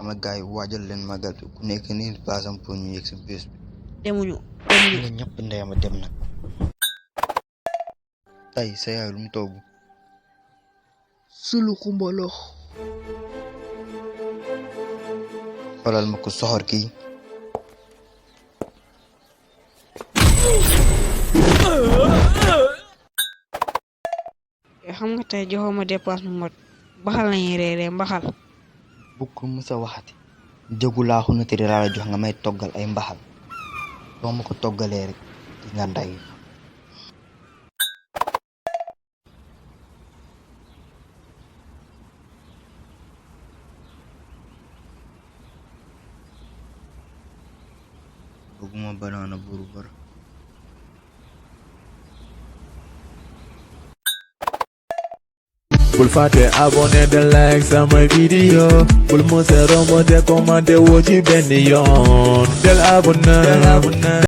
sama gars yi waajal leen magal bi ku nekk nii basam pour ñu yegg si bés bi. demuñu. nga ñëpp ndeyama dem nag. tey sa yaay lu mu togg. sulu xumbalox. xoolal ma ko soxor kii. xam nga tey joxoo ma dépense mu mot mbaxal lañuy reeree mbaxal. bu ko musa waxati. jëgu laa xunatiri laa la jox nga may toggal ay mbaxal. boo ma ko toggalee rek di nga nday. bëgguma banaana buru bar. bul fàtte abonné de like sama vidéo bul mos a romb te commenté woo ci benn yoon del abonné